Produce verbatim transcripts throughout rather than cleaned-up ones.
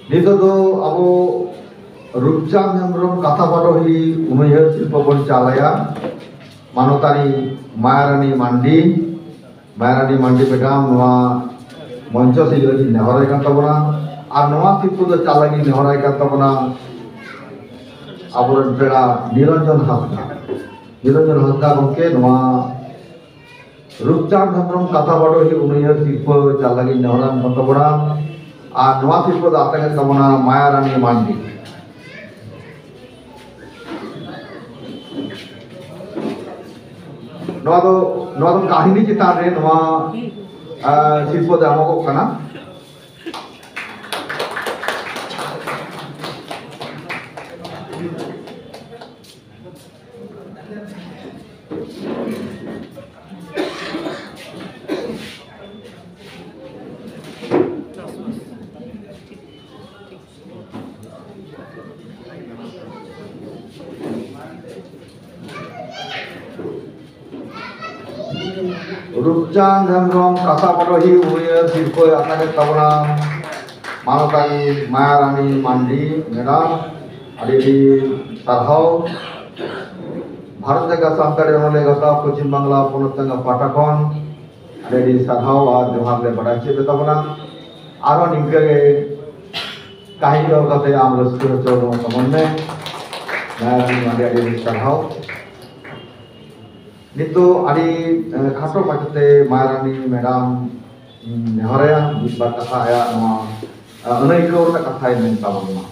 ᱱᱤᱛᱚᱜ ᱫᱚ ᱟᱵᱚ ᱨᱩᱯᱪᱟᱸᱫᱽ ᱦᱮᱢᱵᱨᱚᱢ ᱠᱟᱛᱷᱟ ᱵᱟᱰᱚᱦᱤ ᱩᱱᱩᱭᱦᱟᱹᱨ ᱥᱤᱨᱯᱟᱹ ᱵᱚᱱ ᱪᱟᱞ ᱟᱭᱟ ᱢᱟᱱᱚᱛᱟᱱᱤ ᱢᱟᱭᱟᱨᱟᱱᱤ ᱢᱟᱱᱰᱤ᱾ ᱢᱟᱭᱟᱨᱟᱱᱤ ᱢᱟᱱᱰᱤ ᱢᱮᱰᱟᱢ ᱱᱚᱣᱟ ᱢᱚᱧᱪᱚ ᱥᱮ ᱞᱟᱹᱜᱤᱫ ᱱᱮᱦᱚᱨᱟᱭ ᱠᱟᱱ ᱛᱟᱵᱚᱱᱟ᱾ ᱟᱨ ᱱᱚᱣᱟ ᱥᱤᱨᱯᱟᱹ ᱫᱚ ᱪᱟᱞ ᱞᱟᱹᱜᱤᱫ ᱱᱮᱦᱚᱨᱟᱭ ᱠᱟᱱ ᱛᱟᱵᱚᱱᱟ ᱟᱵᱚᱨᱮᱱ ᱯᱮᱲᱟ ᱱᱤᱨᱚᱧᱡᱚᱱ ᱦᱟᱸᱥᱫᱟ᱾ ᱱᱤᱨᱚᱧᱡᱚᱱ ᱦᱟᱸᱥᱫᱟ ᱜᱚᱢᱠᱮ ᱱᱚᱣᱟ ᱨᱩᱯᱪᱟᱸᱫᱽ ᱦᱮᱢᱵᱨᱚᱢ ᱠᱟᱛᱷᱟ ᱵᱟᱰᱚᱦᱤ ᱩᱱᱩᱭᱦᱟᱹᱨ ᱥᱤᱨᱯᱟᱹ ᱪᱟᱞ ᱞᱟᱹᱜᱤᱫ ᱱᱮᱦᱚᱨᱟᱭ ᱠᱟᱱ ᱛᱟᱵᱚᱱᱟ᱾ ᱟᱨ ᱱᱚᱣᱟ ᱥᱤᱨᱯᱟᱹ ᱫᱚ ᱟᱛᱮ ᱠᱟᱱ ᱛᱟᱵᱚᱱᱟ ᱢᱟᱭᱟᱨᱟᱱᱤ ᱢᱟᱱᱰᱤ᱾ ᱱᱚᱣᱟ ᱫᱚ, ᱱᱚᱣᱟ ᱫᱚ ᱠᱟᱹᱦᱱᱤ ᱪᱮᱛᱟᱱ ᱨᱮ ᱱᱚᱣᱟ, ᱟᱸ, ᱥᱤᱨᱯᱟᱹ ᱫᱚ ᱮᱢᱚᱜᱚᱜ ᱠᱟᱱᱟ᱾ ᱨᱩᱯᱪᱟᱸᱫᱽ ᱦᱮᱢᱵᱨᱚᱢ ᱠᱟᱛᱷᱟ ᱵᱟᱰᱚᱦᱤ ᱩᱱᱩᱭᱦᱟᱹᱨ ᱥᱤᱨᱯᱟᱹᱭ ᱟᱛᱟᱝ ᱮᱫ ᱛᱟᱵᱚᱱᱟ ᱢᱟᱱᱚᱛᱟᱱᱤ ᱢᱟᱭᱟᱨᱟᱱᱤ ᱢᱟᱱᱰᱤ ᱢᱮᱰᱟᱢ, ᱟᱹᱰᱤ ᱟᱹᱰᱤ ᱥᱟᱨᱦᱟᱣ᱾ ᱵᱷᱟᱨᱚᱛ ᱡᱟᱠᱟᱛ ᱥᱟᱱᱛᱟᱲᱤ ᱚᱱᱚᱞᱤᱭᱟᱹ ᱜᱟᱶᱛᱟ ᱯᱚᱪᱷᱤᱢ ᱵᱟᱝᱞᱟ ᱯᱚᱱᱚᱛ ᱪᱟᱸᱜᱟ ᱯᱟᱦᱴᱟ ᱠᱷᱚᱱ ᱟᱹᱰᱤ ᱟᱹᱰᱤ ᱥᱟᱨᱦᱟᱣ ᱟᱨ ᱡᱚᱦᱟᱨ ᱞᱮ ᱵᱟᱰᱟᱭ ᱦᱚᱪᱚᱭᱮᱫ ᱯᱮ ᱛᱟᱵᱚᱱᱟ᱾ ᱟᱨᱦᱚᱸ ᱱᱤᱝᱠᱟᱹ ᱜᱮ ᱠᱟᱹᱦᱱᱤ ᱚᱞ ᱠᱟᱛᱮ ᱟᱢ ᱨᱟᱹᱥᱠᱟᱹ ᱦᱚᱪᱚ ᱵᱚᱱ ᱛᱟᱵᱚᱱ ᱢᱮ᱾ ᱢᱟᱭᱟᱨᱟᱱᱤ ᱢᱟᱱᱰᱤ ᱟᱹᱰᱤ ᱟᱹᱰᱤ ᱥᱟᱨᱦᱟᱣ᱾ ᱱᱤᱛᱚᱜ ᱟᱹᱰᱤ, ᱮ, ᱠᱷᱟᱴᱚ ᱢᱟᱪᱷᱟᱛᱮ ᱢᱟᱭᱟᱨᱟᱱᱤ ᱢᱮᱰᱟᱢ ᱤᱧ ᱱᱮᱦᱚᱨᱟᱭᱟ, ᱢᱤᱫ ᱵᱟᱨ ᱠᱟᱛᱷᱟ ᱟᱭᱟᱜ ᱱᱚᱣᱟ, ᱮ, ᱟᱹᱱᱟᱹᱭᱠᱟᱹᱣ ᱨᱮᱱᱟᱜ ᱠᱟᱛᱷᱟᱭ ᱢᱮᱱ ᱛᱟᱵᱚᱱ ᱢᱟ᱾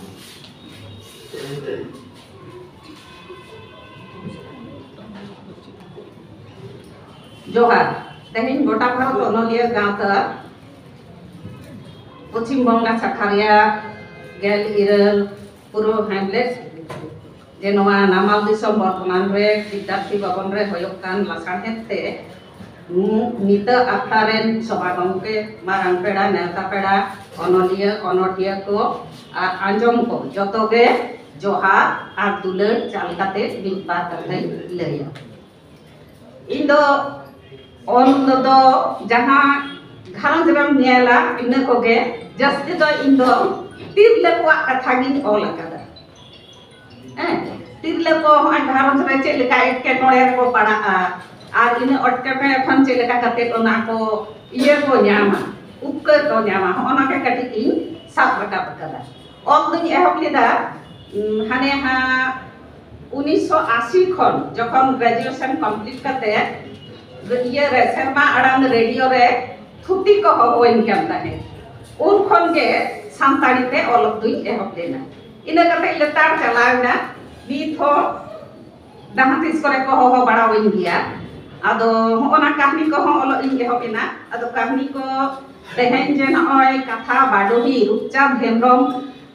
ᱡᱚᱦᱟᱨ᱾ ᱛᱮᱦᱮᱧ ᱜᱚᱴᱟ ᱵᱷᱟᱨᱚᱛ ᱚᱱᱚᱞᱤᱭᱟᱹ ᱜᱟᱶᱛᱟ ᱯᱚᱪᱷᱤᱢ ᱵᱟᱝᱞᱟ ᱥᱟᱠᱷᱟ ᱨᱮᱭᱟᱜ ᱜᱮᱞ ᱤᱨᱟᱹᱞ ᱯᱩᱨᱩ ᱦᱮᱢᱞᱮᱴ ᱡᱮ ᱱᱚᱣᱟ ᱱᱟᱢᱟᱞ ᱫᱤᱥᱚᱢ ᱵᱚᱨᱫᱷᱚᱢᱟᱱ ᱨᱮ ᱵᱤᱫᱽᱫᱟᱨᱛᱷᱤ ᱵᱷᱚᱵᱚᱱ ᱨᱮ ᱦᱩᱭᱩᱜ ᱠᱟᱱ ᱞᱟᱥᱟᱲᱦᱮᱫ ᱛᱮ, ᱱᱩ-, ᱱᱤᱛᱟᱹᱜ ᱟᱠᱷᱲᱟ ᱨᱮᱱ ᱥᱚᱵᱷᱟ ᱜᱚᱢᱠᱮ, ᱢᱟᱨᱟᱝ ᱯᱮᱲᱟ, ᱱᱮᱣᱛᱟ ᱯᱮᱲᱟ, ᱚᱱᱚᱞᱤᱭᱟᱹ, ᱚᱱᱚᱬᱦᱤᱭᱟᱹ ᱠᱚ ᱟᱨ ᱟᱸᱡᱚᱢ ᱠᱚ ᱡᱚᱛᱚ ᱜᱮ ᱡᱚᱦᱟᱨ ᱟᱨ ᱫᱩᱞᱟᱹᱲ ᱪᱟᱞ ᱠᱟᱛᱮ ᱢᱤᱫ ᱵᱟᱨ ᱠᱟᱛᱷᱟᱧ ᱞᱟᱹᱭᱟ᱾ ᱤᱧ ᱫᱚ ᱚᱞ ᱫᱚ ᱡᱟᱦᱟᱸ ᱜᱷᱟᱨᱚᱸᱡᱽ ᱨᱮᱢ ᱧᱮᱞᱟ, ᱤᱱᱟᱹ ᱠᱚᱜᱮ ᱡᱟᱹᱥᱛᱤ ᱫᱚ ᱤᱧ ᱫᱚ ᱛᱤᱨᱞᱟᱹ ᱠᱚᱣᱟᱜ ᱠᱟᱛᱷᱟ ᱜᱤᱧ ᱚᱞ ᱟᱠᱟᱫᱟ᱾ ᱦᱮᱸ, ᱛᱤᱨᱞᱟᱹ ᱠᱚ ᱦᱚᱸᱜᱼᱚᱭ ᱜᱷᱟᱨᱚᱸᱡᱽ ᱨᱮ ᱪᱮᱫ ᱞᱮᱠᱟ ᱮᱴᱠᱮᱴᱚᱬᱮ ᱨᱮᱠᱚ ᱯᱟᱲᱟᱜᱼᱟ, ᱟᱨ ᱤᱱᱟᱹ ᱮᱴᱠᱮᱴᱚᱬᱮ ᱠᱷᱚᱱ ᱪᱮᱫ ᱞᱮᱠᱟ ᱠᱟᱛᱮ ᱚᱱᱟ ᱠᱚ ᱤᱭᱟᱹ ᱠᱚ ᱧᱟᱢᱟ, ᱩᱯᱠᱟᱹᱨ ᱠᱚ ᱧᱟᱢᱟ, ᱦᱚᱸᱜᱼᱚ ᱱᱟ ᱜᱮ ᱠᱟᱹᱴᱤᱡ ᱤᱧ ᱥᱟᱵ ᱨᱟᱠᱟᱵ ᱟᱠᱟᱫᱟ᱾ ᱚᱞ ᱫᱩᱧ ᱮᱦᱚᱵ ᱞᱮᱫᱟ, ᱩᱢ, ᱦᱟᱱᱮ ᱦᱟᱸᱜ ᱩᱱᱤᱥᱥᱚ ᱟᱥᱤ ᱠᱷᱚᱱ, ᱡᱚᱠᱷᱚᱱ ᱜᱨᱮᱡᱩᱭᱮᱥᱚᱱ ᱠᱚᱢᱯᱞᱤᱴ ᱠᱟᱛᱮ ᱤᱭᱟᱹ ᱨᱮ ᱥᱮᱨᱢᱟ ᱟᱲᱟᱝ ᱨᱮᱰᱤᱭᱳ ᱨᱮ ᱛᱷᱩᱛᱤ ᱠᱚ ᱦᱚᱦᱚᱣᱟᱹᱧ ᱠᱟᱱ ᱛᱟᱦᱮᱸᱫ, ᱩᱱ ᱠᱷᱚᱱ ᱜᱮ ᱥᱟᱱᱛᱟᱲᱤ ᱛᱮ ᱚᱞᱚᱜ ᱫᱩᱧ ᱮᱦᱚᱵ ᱞᱮᱱᱟ᱾ ᱤᱱᱟᱹ ᱠᱟᱛᱮ ᱞᱮᱛᱟᱲ ᱪᱟᱞᱟᱣ ᱮᱱᱟ, ᱱᱤᱛ ᱦᱚᱸ ᱡᱟᱦᱟᱸ ᱛᱤᱥ ᱠᱚᱨᱮ ᱠᱚ ᱦᱚᱦᱚ ᱵᱟᱲᱟᱣᱟᱹᱧ ᱜᱮᱭᱟ᱾ ᱟᱫᱚ ᱦᱚᱸᱜᱼᱚ ᱱᱟ ᱠᱟᱹᱦᱱᱤ ᱠᱚᱦᱚᱸ ᱚᱞᱚᱜ ᱤᱧ ᱮᱦᱚᱵ ᱮᱱᱟ᱾ ᱟᱫᱚ ᱠᱟᱹᱦᱱᱤ ᱠᱚ ᱛᱮᱦᱮᱧ ᱡᱮ ᱱᱚᱜᱼᱚᱭ ᱠᱟᱛᱷᱟ ᱵᱟᱰᱚᱦᱤ ᱨᱩᱯᱪᱟᱸᱫᱽ ᱦᱮᱢᱵᱨᱚᱢ,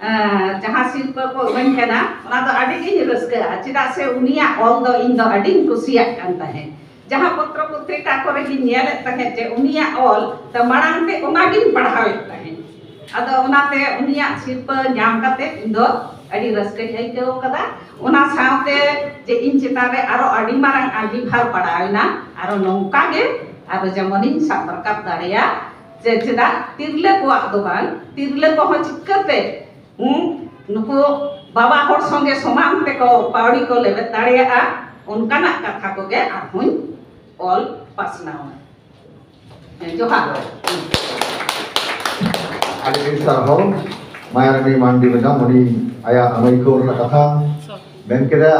ᱮᱸ, ᱡᱟᱦᱟᱸ ᱥᱤᱨᱯᱟᱹ ᱠᱚ ᱤᱢᱟᱹᱧ ᱠᱟᱱᱟ, ᱚᱱᱟ ᱫᱚ ᱟᱹᱰᱤ ᱜᱤᱧ ᱨᱟᱹᱥᱠᱟᱹᱜᱼᱟ, ᱪᱮᱫᱟᱜ ᱥᱮ ᱩᱱᱤᱭᱟᱜ ᱚᱞ ᱫᱚ ᱤᱧ ᱫᱚ ᱟᱹᱰᱤᱧ ᱠᱩᱥᱤᱭᱟᱜ ᱠᱟᱱ ᱛᱟᱦᱮᱸᱫ᱾ ᱡᱟᱦᱟᱸ ᱯᱚᱛᱨᱚ ᱯᱚᱛᱨᱤᱠᱟ ᱠᱚᱨᱮ ᱜᱤᱧ ᱧᱮᱞᱮᱫ ᱛᱟᱦᱮᱸᱫ ᱡᱮ ᱩᱱᱤᱭᱟᱜ ᱚᱞ ᱛᱮ ᱢᱟᱲᱟᱝ ᱛᱮ ᱚᱱᱟᱜᱤᱧ ᱯᱟᱲᱦᱟᱣᱮᱫ ᱛᱟᱦᱮᱸᱫ᱾ ᱟᱫᱚ ᱚᱱᱟᱛᱮ ᱩᱱᱤᱭᱟᱜ ᱥᱤᱨᱯᱟᱹ ᱧᱟᱢ ᱠᱟᱛᱮ ᱤᱧ ᱫᱚ ᱟᱹᱰᱤ ᱨᱟᱹᱥᱠᱟᱹᱧ ᱟᱹᱭᱠᱟᱹᱣ ᱠᱟᱫᱟ᱾ ᱚᱱᱟ ᱥᱟᱶᱛᱮ ᱡᱮ ᱤᱧ ᱪᱮᱛᱟᱱ ᱨᱮ ᱟᱨᱚ ᱟᱹᱰᱤ ᱢᱟᱨᱟᱝ ᱟᱸᱜᱤᱵᱷᱟᱨ ᱯᱟᱲᱟᱣ ᱮᱱᱟ, ᱟᱨᱚ ᱱᱚᱝᱠᱟ ᱜᱮ ᱟᱨᱚ ᱡᱮᱢᱚᱱᱤᱧ ᱥᱟᱵ ᱨᱟᱠᱟᱵ ᱫᱟᱲᱮᱭᱟᱜ, ᱡᱮ ᱪᱮᱫᱟᱜ ᱛᱤᱨᱞᱟᱹ ᱠᱚᱣᱟᱜ ᱫᱚ ᱵᱟᱝ, ᱛᱤᱨᱞᱟᱹ ᱠᱚᱦᱚᱸ ᱪᱤᱠᱟᱹᱛᱮ, ᱦᱩᱸ, ᱱᱩᱠᱩ ᱵᱟᱵᱟ ᱦᱚᱲ ᱥᱚᱸᱜᱮ ᱥᱚᱢᱟᱱ ᱛᱮᱠᱚ ᱯᱟᱹᱣᱲᱤ ᱠᱚ ᱞᱮᱵᱮᱫ ᱫᱟᱲᱮᱭᱟᱜᱼᱟ, ᱚᱱᱠᱟᱱᱟᱜ ᱠᱟᱛᱷᱟ ᱠᱚᱜᱮ ᱟᱨᱦᱚᱸᱧ ᱚᱞ ᱯᱟᱥᱱᱟᱣᱟ᱾ ᱦᱮᱸ, ᱡᱚᱦᱟᱨ᱾ ᱟᱹᱰᱤ ᱟᱹᱰᱤ ᱥᱟᱨᱦᱟᱣ ᱢᱟᱭᱟᱨᱟᱱᱤ ᱢᱟᱱᱰᱤ ᱢᱮᱰᱟᱢ, ᱩᱱᱤ ᱟᱭᱟᱜ ᱟᱹᱱᱟᱹᱭᱠᱟᱹᱣ ᱨᱮᱱᱟᱜ ᱠᱟᱛᱷᱟ ᱢᱮᱱ ᱠᱮᱫᱟ᱾